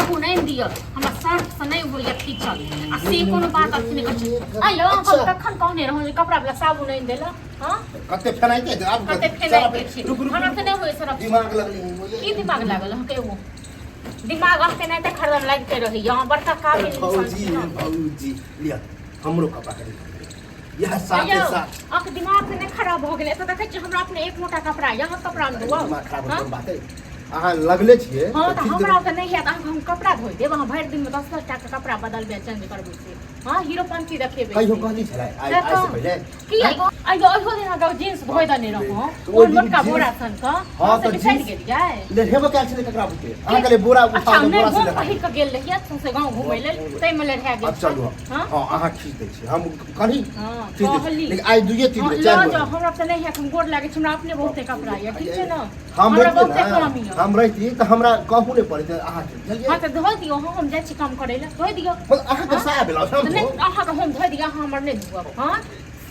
साबुन आनि दिअ, हमरा सर्फ से नहि होइए खींचल। आ से कोनो बात अथी नहि करै छै। आइयो हम कखन कहने रहौं जे कपड़ा वाला साबुन आनि देला? हँ, कते फेनाइते छै आब। कते फेनाइते छै। रुक रुक। हमरा तऽ नहि होइए सर्फ। दिमाग लगली। की दिमाग लागल अहाँके? एगो दिमाग अहाँके नहि तऽ हरदम लागिते रहैए। अहाँ बड़का काबिल इंसान भौजी छी ने। भौजी, लिअ, हमरो कपड़ा कनि इएह साथे यौ, साथ। अहाँके दिमाग तऽ नहि खराब भऽ गेलै? एतऽ देखै छियै हमरा अपने एक मोटा कपड़ा यऽ, अहाँ कपड़ा मे धोअब? दिमाग खराब हँ? होइत बात है, अहाँ लगले छियै। हँ, तऽ खींच हमरा देबै। तऽ नहि हैत। अहाँके हम कपड़ा धोइ देब, अहाँ भरि दिनमे 10-10 टा के कपड़ा बदलबै, चेंज करबै से? हँ, हीरोपंथी देखेबै कहियो से? कहली छलै आइ से आइ से तऽ पहिले? की आइयो अहियो दिन अहाँके जींस धोइ देने रहौं। तऽ ओहि ओहन दिन मोटका जींस- बोरा सन कऽ। हँ, हँ, से तऽ बिसरि जींस- गेलियै? लेहेबो कयल छलै ककरा बुते? अहाँ कहलियै बोरा उठा अच्छा कऽ नहि बोरा से हम लगा। पहिर कऽ गेल रहियै सौंसे गाँव घुमै लेल, ताहिमे लड़हा गेल अब चलू। हँ। हँ, अहाँ खींच दै छी, हम कही हँ, खींच दै छी। कहली। लेकिन आइ दुइये तीन हँ, बेर लऽ चारि जाउ। बेर। हमरा तऽ नहि हैत, हम गोर लागै छी, हमरा अपने बहुते कपड़ा यऽ, ठीक छै ने? हम हमरा रहितियै बहुते ने, काम यऽ। हम रहिती तऽ हमरा कहू नहि पड़ैत अहाँके, बुझलियै? हँ, तऽ धो दियौ। हँ, हम जाइ छी काम करै लए, धो दियौ। मतलब अहाँके हँ? साया ब्लाउज हम तऽ नहि धो अहाँके हम धोइ दिअ, अहाँ हमर नहि धोअब? हँ,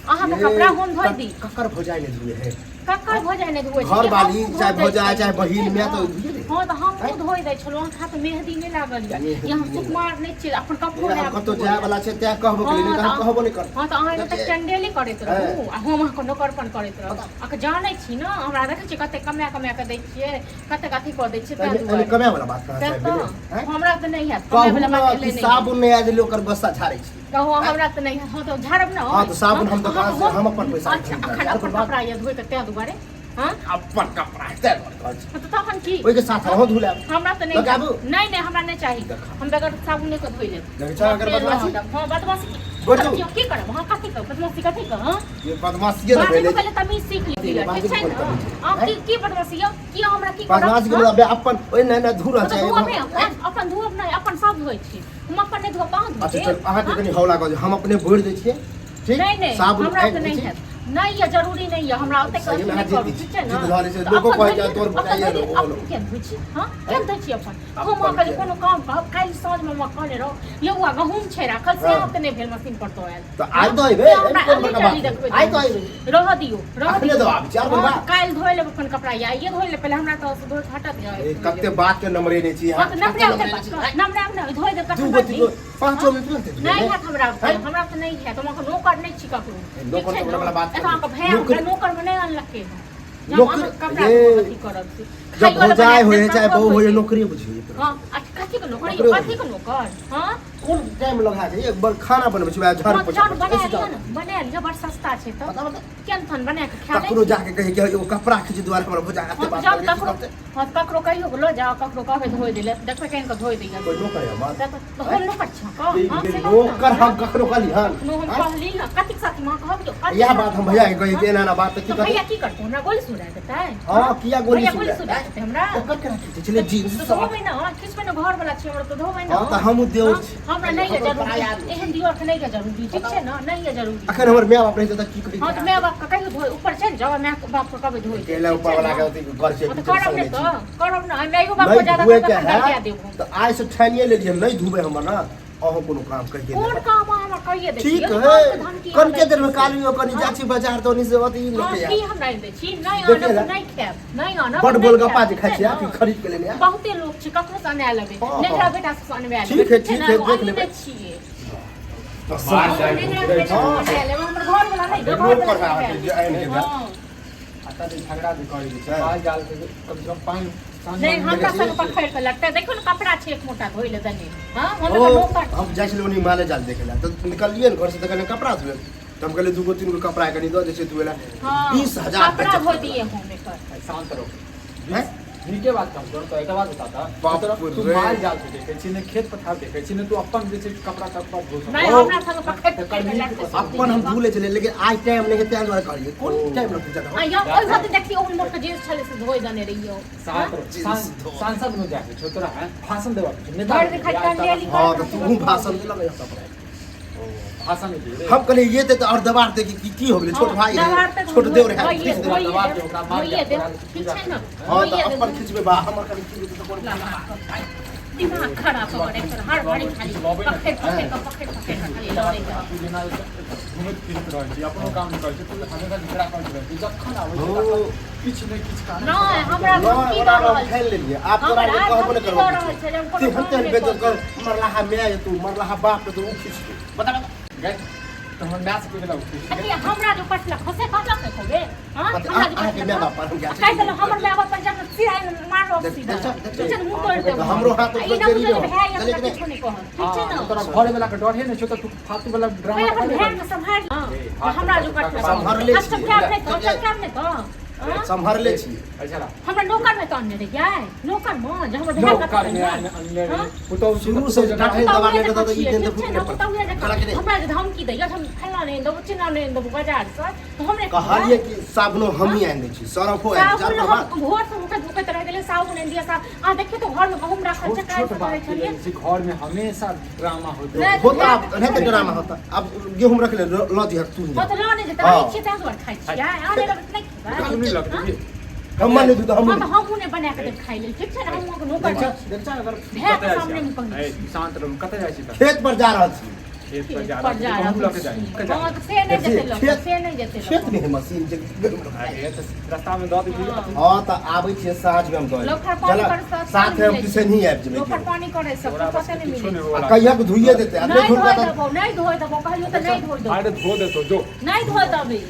अहाँके कपड़ा हम धोइ दी? ककर भौजाइ नहि धुए है? ककर भौजाइ नहि धोइ छै? घर वाली, हमहूँ धोइ चाहे दै भौजाइ, छलियै, चाहे बहिन, ठीक माय छै तऽ ने? धुए ने। हँ, तऽ हमहूँ धोइ दै छलहुँ। अहाँके हाथ मेहदी नहि लागल यऽ? मेहदी या हम नहि। सुकुमार नहि छियै, अपन कपड़ो ए, नहि हम आब कतहु धोअल। जाय वाला छै तैं कहबो केलियै, नहि हँ, तऽ हम तऽ कहबो नहि करब। हँ, तऽ अहाँ एतऽ चंडेली करैत रहू आ हम अहाँके नौकरपन करैत रहू। अहाँके जानै छी ने, हमरा देखै छियै कते कमा कमा कऽ दै छियै, कतेक अथी कऽ दै छियै, ताहि एहिमे दुआरे कमाय वाला बात कहाँ तैं छै तऽ भेलै? आँय? हमरा तऽ नहि हैत कमाय कहू वला ने बात एलै कि नहि। साबुन नहि आयल, ओकर गुस्सा झाड़ै छी। कहू, हमरा तऽ नहि हैत। हँ, तऽ झाड़ब ने। हँ, तऽ साबुन हम दोकान से हँ, हम अपन पैसा अच्छा खरीद अखन लेब। अपन कपड़ा यऽ धोइ कऽ, तें दुआरे? हँ, अपन कपड़ा तैं दुआरे कहै छी। हँ, तऽ तखन की? ओहिके साथ अहूँ धुलायब। हमरा तऽ नहि। लगाबू। नहि नहि, हमरा नहि चाही। देखा। हम बगैर साबुने के धोइ लेब। देखै छह अगर बदमाशी? हँ, बदमाशी की गोटू। करब? की करब? हँ, कथी करब? बदमाशी कथी कर? हँ, ये बदमाशिये ने बाजैके भेलै। पहिले तमीज सीख लिअ, ठीक बाजैके छै कोन ने? तमीज छै? अहाँ की की बदमाशी यौ? की हमरा की करब? बदमाशी के हँ? मतलब अपन ओहि नहि नहि धुरल तऽ छै। धोअब नहि अपन? अपन धोअब नहि? अपन सब धोइ छी, हम अपन नहि धोअब, अहाँ अच्छा धोबै? चलू, अहाँके कनि हौला कऽ दियौ, हम अपने भरि दै छियै, ठीक? नहि नहि, साबुन हमरा आनि तऽ दै नहि छी। हैत, नहि यऽ, जरूरी नहि यऽ, हमरा ओतेक सही अथी मे नहि अहाँ करू, जिद्दी छी। ठीक छै ने? जिद्द धऽ लै छै, तऽ लोको अपन कहै धोइ छै, लिअ, तोर अपन भौजाइ धोइ लिअ, ओ अपन लोक। किया धोइ छी? हँ, किया धोइ छी अपन? हम अपन अहाँके जे किया? कोनो काम कहब, काल्हि साँझमे हमरा कहने रहौ यौआ, गहूँम छै राखल, से हँ। अहाँके नहि भेल मशीन पर दऽ आयल। तऽ आइ हँ? दऽ अयबै, से एहिमे हमरा कोन बड़का अली बात टली छै? देखबैत आइ दऽ रहै अयबै। छी। रहऽ दियौ, रहऽ अखने दियौ। दऽ आबै छी, आर कोन हँ, बात? काल्हि धोइ लेब अपन कपड़ा, या आइए धोइ लेब, पहिले हमरा तऽ धोइ कऽ हटत ए, जाय। कते बात के नम्बरे नहि छी हँ, अहाँ। तऽ नमरे कते ओते नमरे बात छी? आँय? नमरे ने धोइ देब दू तखन गो तीन गो बाजी। पाँचो मिनट लगतै नहि धुएमे? हैत हमरा हैं? हमरा तऽ नहि हैत। हम अहाँके नौकर नहि छी ककरो, ठीक नौकर छै तोकर ने? वाला बात एतऽ अहाँके भैया नौकर- हमरा नौकरमे नहि अनलकै हँ जे हम नौकर- अहाँके कपड़ा ये- धोब, अथी करब से जब खाइयो लए भौजाइ बना होइ कऽ है देब, चाहे कपड़ो बहू धोइ होइ है, देब। नौकरी बुझियौ एक तरह हँ, अच्छा, कथी के नौकर? नौकरे कथी के नौकर? हँ, कोन टाइम लगा के एक बार खाना बनबै छी, वएह झाड़ू हँ, पोछा जान करै छी, बना ऐसे लिअ जाउ। ने, बना लिअ, बड़ सस्ता छै तऽ बताउ, बताउ। केहन थन बना कऽ खा लै ककरो छी। जाके कहे कि एगो कपड़ा खींच दुआरे हमरा भौजाइ एते हँ, तऽ बात जाउ करैए, की ककरो। करतै? हँ, तऽ ककरो कहियो लऽ जाउ, ककरो कहबै धोइ दै लए, देखबै केहन कऽ धोइ दैया। कोइ नौकर है हमर? तऽ तऽ हम नौकर छी अहाँके? हँ, से कहू ने। नौकर हम कखनो कहली हन? कखनो हम आँय? कहली ने कथीक साथी माँ कहब यौ, कथीक इएह साथी बात हम भैया के कही कि हँ? एना एना बात, तऽ की तऽ भैया करतै? की करतै? हमरा गोली सुना देतै? हँ, किया गोली भैया गोली सुना सुना देतै हमरा? ओकर केना खींचै छलै जींस तऽ सब? धोबै ने, खिचबै ने, घर वाला छी हमर, तऽ धोबै ने। हँ, तऽ हमहूँ देवर हँ, छी। हमरा नहि यऽ हमरो जरूरी पराया आदमी। एहन दियर के नहि यऽ जरूरी, ठीक छै ने? नहि यऽ जरूरी। अखन हमर माय बाप रहै तऽ की हँ, तऽ कही? माय बाप के कहियो धोइ, ऊपर चलि जाउ, माय बाप के कहबै धोइ देत, केला ठीक ऊपर छै वाला ने? के अथी घर छै। हँ, तऽ पीछे करब संग ने नहि छी। तऽ करब ने, माइयो बाप नहि के ज्यादा धुए करब के तखन गरिया है देब हम। तऽ आइ से ठानिए लेलियै, नहि धुबै हमर ने अहूँ कोनो काम कहिए कोन देबै। काम अहाँ हमरा कहिए दै छी? ठीक यदि है। काम के धमकी अहाँ कनिके दै देर में छी से। काली कनि हँ? जाइ छी बाजार तऽ ओनी से अथी हँ, लेके की आयब। हमरा आनि दै छी? नहि देखिए आनब ने। नहि खायब, नहि आनब बड नहि गोलगप्पा खायब, जे खाइ ठीक छियै छै कि ने? खरीद के लेने आयब। बहुते लोक छै, ककरो से अना लेबै, हँ, नेंगरा हँ। बेटा से अनवा लेबै, ठीक है, ठीक छै ठीक ने? है, देख अहीं लेबै। नहि छियै। तऽ मार सब- जाय नेंगरा घुरै बेटा छी। से अनवा लेबै, हमर घर वाला नहि, घर नौकर वाला है अहाँके जे आनि के देत। हँ। आ तब झगड़ा जे करै छै हँ। माल जाल के कम से कम पानि साँझ नहि मे हमरा देखै संग छियै। पकड़ि कऽ लटका देखियौ ने, कपड़ा छै एक मोटा धोइ लए देने। हँ, हम ओ एकर नौकर हम जाइ छलियै ओनी माले जाल देखै लए, तऽ निकललियै ने घरसँ तऽ कनि कपड़ा धोए, तऽ हम कहलियै दूगो तीन गो कपड़ा कनि दऽ दै छै धोए लए। हँ, 20,000 कपड़ा बेचत धोइ कपड़ा। दिए हम एकर। शांत रहो। हैं? नीके बात कहू तोरा, तो एकटा बात बता ता। बाप तोरा तू रे। माल जाल के देखै छी ने, खेत पथार देखै छी ने, तू अपन जे छै कपड़ा तपड़ा धो सकै। नहि ओ, हमरा संग पकड़ि तऽ पकड़ि कऽ नीक लटकै पसन्द। अपन हम धो लै छलियै, लेकिन आज टाइम नहि है ताहि दुआरे कहलियै। कोन टाइम लगतै ज्यादा? आ यौ, ओहि होते देखियौ, ओहन मोटका जींस छलै से धोइ देने रहियौ। शांत रहो। जींस धो। सांसद में जाके छौ तोरा हैं भाषण देबा के छौ, नेता भरि बनि दिन गेल, खाली आइ टंडेली हँ, तऽ तू भाषण देलक कपड़ा। ओ, भाषण नहि दियै रे। हम कहलियै ये तऽ और दबार दे कि की हो गेलै, छोट भाई है, छोट देवर है, खींच दे। दबा दे ओकरा, मार धोइए दे देब, ओकरा, ठीक छै ने? हँ, धोइए तऽ देब। अपन खिचबै बा, हमर कनि खींच देतै तऽ कोन? दिमाग खराब कऽ के राखि हर घड़ी खाली पकड़ि पकड़ि कऽ पकड़ि पकड़ि कऽ खाली लड़ैत रहत। तू जेना घुमैत फिरैत रहै छी, अपनो काम नहि करै छी, तू हमेशा झगड़ा करैत रहै छी, जखन आबै छी तखन किछु नहि किछु कारण। नहि, हमरा नहि, धमकी ओना दऽ हम रहल ठानि छै। लेलियै। आब तोरा हमरा जे कहबो नहि धमकी करबो दऽ रहल छै जे हम किछु। कोनो तेहन काम तेहन नहि बेइज्जत करब। कर मरलाहा माय हेतौ, मरलाहा बाप हेतौ, ओ खींचतौ। बता बता। गै, तऽ हमर माय से कोइ गेलौ? अथी हमरा जो पटलक खसे कहलक एको बेर? हाँ, पता- हमरा जो अहाँके पटलक माय बाप पर हम आ गेल छी। कहि देलहुँ हमर माय बाप पर जब सीधा मारब देख- सीधा। देख- देख- ठीक छै ने, मुँह तोड़ि देबौ। हमरो हाथ आ ई ऊपर ना देरी बुझल रहो। भाय हमरा चले कि नहि? किछो नहि कहत। ठीक छै ने? तोरा घरे वाला के डर हे नहि छौ तऽ तू फालतू वाला ड्रामा पहिले अपन करै भाय के सम्हारि ए, हाँ, हमरा जो पटलक। सम्हारले हम छियै। चमकायब नहि तऽ, हम चमकायब नहि तऽ। हाँ? सम्हरले छियै। अच्छा ला। हमरा नौकर में तऽ अनने रहियै, नौकर में जे हमर भाय नौकर कतऽ में रहियै? अनने हाँ? रहियै। पुतहु शुरू से डाँटै पुतहुए दबा नहि जकाँ तऽ ई छियै, देन तऽ ठीक छै फूटले ने, पड़तै। पुतहुए जकाँ। कहलक नहि। हमरा जे धमकी दैया, हम फल्लाँ नहि देबो, चिल्लाँ नहि देबो बाजारसँ, तऽ हमरे कहलियै कि साबुनो हमही आनि दै छी, सरफो आनि दै छी, साबुन आब हम भोर से उठैत भुकैत रहि गेलै, साबुन आनि दिअ, साबुन। अहाँ देखियौ तऽ घरमे गहूँम राखल छोट छै, काल्हि छोट से कहै बात के छलियै। लेल जे घर में हमेशा ड्रामा होइत नहि, रहै। होता आब एनाहिते ड्रामा होता। आब गेहूँ रख ले, लऽ दिहक तू। हँ तऽ लऽ नहि जेतै, हँ। अहीं छियै ताहि दुआरे खाइ छियै। अहाँ नहि रहबै तऽ नहि खेबै। तू नहि लगतै। हमर नहि दूध हँ हमहूँ तऽ हमहूँ नहि बना कऽ देब खाइ लेल, ठीक छै ने? हमहूँ अहाँके नौकर देख छी। देख अगर भैया के कतऽ जाइ सामने मे छी? कहै ए, छी। शांत रहू, कतऽ जाइ छी तऽ? खेत पर जा रहल छी। खेत पर जा खेत पर रहल जा छी, गहूँम रहल लऽ के जाइ छी। के हँ जाइ। तऽ से नहि जेतै लऽ कऽ, खेत- से नहि जेतै लऽ खेत कऽ। मे है मशीन जे गेहूँ रखबै। अरे तऽ रास्ता में दऽ देबही हँ। अथी। हँ तऽ आबै छियै साँझमे हम दऽ लोखर पानी चल पर सस्ता साथे हम मिलै छै। किसनही आबि जेबै लोखर गेहूँ। पानी करै सब तोरा बस पते नहि किछो मिलै नहि छै। आ होवला। कहिया के धोइए देतै आ नहि नहि धोइ धोलका तऽ देबौ, नहि धोइ देबौ, कहियो तऽ नहि धोइ देबौ। अरे धो देतौ जो। नहि धोइ देबै।